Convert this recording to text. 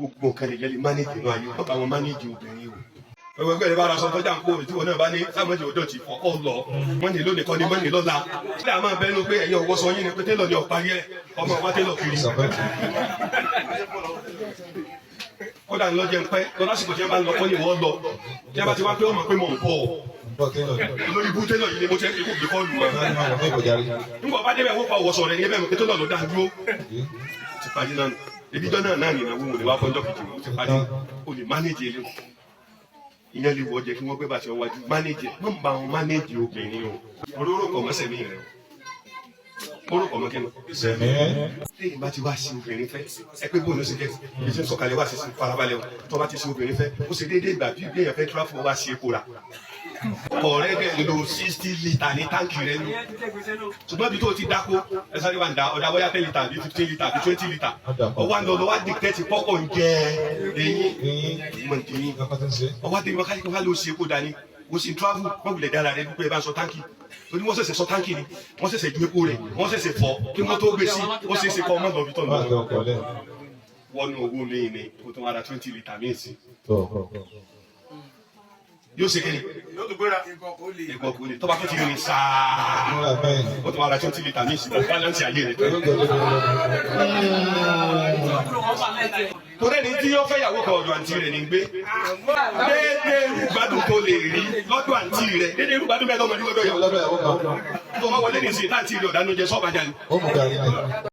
Gbogbo nǹkan lè yẹlẹ manage inú ayé, wọ́n bá wọn manage obìnrin o. Gbogbo ẹgbẹ́ bá aṣọ tọ́jà ń kó tí wọn náà bá ní sáàmọ́jì òdò tí fọ́kọ́ lọ. Mọ́nì lónìí kọ́ ni mọ́nì lọ́la. Ṣé a máa bẹnu pé ẹ̀yin ọwọ́ sọ yín ni pé télọ̀ ni ọ̀parí ẹ̀, ọmọ wa télọ̀ kiri. Kódà ń lọ jẹun pẹ́ lọ lásìkò tí wọ́n bá ń lọ kọ́ ni wọ́n lọ. Tí wọ́n bá ti wá pé ọmọ pé mò ń bọ̀. Olórí ibú télọ̀ yìí ni mo ti ń fi kó gbé kọ́ọ̀lù wọn. Nígbà bá débẹ̀ wọ́n pa ọwọ́sọ rẹ̀ ní ẹbẹ̀ mọ̀ pé télọ̀ ló dá dúró. Ti parí náà nù. Ebi jọ náà náà nìyẹn wọ́n lè wá fọ́njọ́ kejì wọ́n ti parí. O lè manage ilé. Ìyẹn lè wọ jẹ kí wọ́n gbé bàtì ọwájú manage. Wọ́n bá wọn manage obìnrin o. Olóró kọ̀ mọ́sẹ̀ mi rẹ̀ o. Oró kọ̀ mọ́ kí ni. Téèyàn bá ti wá sí obìnrin fẹ́, ẹ pé bóun ló ṣe jẹ́ ibi tí ń sọ̀kalẹ̀ wá sí sí farabalẹ̀ o. Tó bá ti sí obìnrin fẹ́, ó ṣe déédéé ìgbà bí èèyàn fẹ́ tíráfù wá sí epo rà. Ọ̀rẹ́ dẹ̀ lo 60 litre ní táǹkì rẹ ní. Ṣùgbọ́n ibi tó ti dáko, ẹ sáré wà ń da ọ̀dà bóyá 10 litre bí 15 litre bí 20 litre. Ọwọ́ àná lọ wá dictate pọ́kọ̀ ń jẹ eyín. Mọ̀ ní eyín. Ọwọ́ àti ìwọ káyọ̀ wá ló ṣe epo dání. O sì ń travel, wọ́n wulẹ̀ dára rẹ dúpẹ́ bá ń sọ táǹkì. Torí wọ́n ṣẹ̀ṣẹ̀ sọ táǹkì ni, wọ́n ṣẹ̀ṣẹ̀ ju epo rẹ̀, wọ́n ṣẹ̀ṣẹ̀ fọ́ kí wọ́n tó gbé sí, ó ṣeé ṣe kọ́ ọmọ lọ́bi tọ̀ lọ. Wọnú owó mi ni kó tó wá ra 20 litre míì sí. Yóò ṣe kíni? Ẹ̀kọ́ kò lè tọ́ba tó ti rìn sáà. Ó tún wá ra 20 litre míì sí, kó balance ayé rẹ̀. Torí ẹni tí yóò fẹ́ yàwó kan, ọ̀dọ̀ àǹtí rẹ̀ ní gbé. Déédéé irúgbádùn tó lè rí lọ́dọ̀ àǹtí rẹ̀. Déédéé irúgbádùn bẹ́ẹ̀ lọ́mọdé lọ́dọ̀ yàwó. Tó bá wọlé ní ìsìn táǹtí rẹ̀ ọ̀dánú jẹ sọ́ọ̀bàjà ni.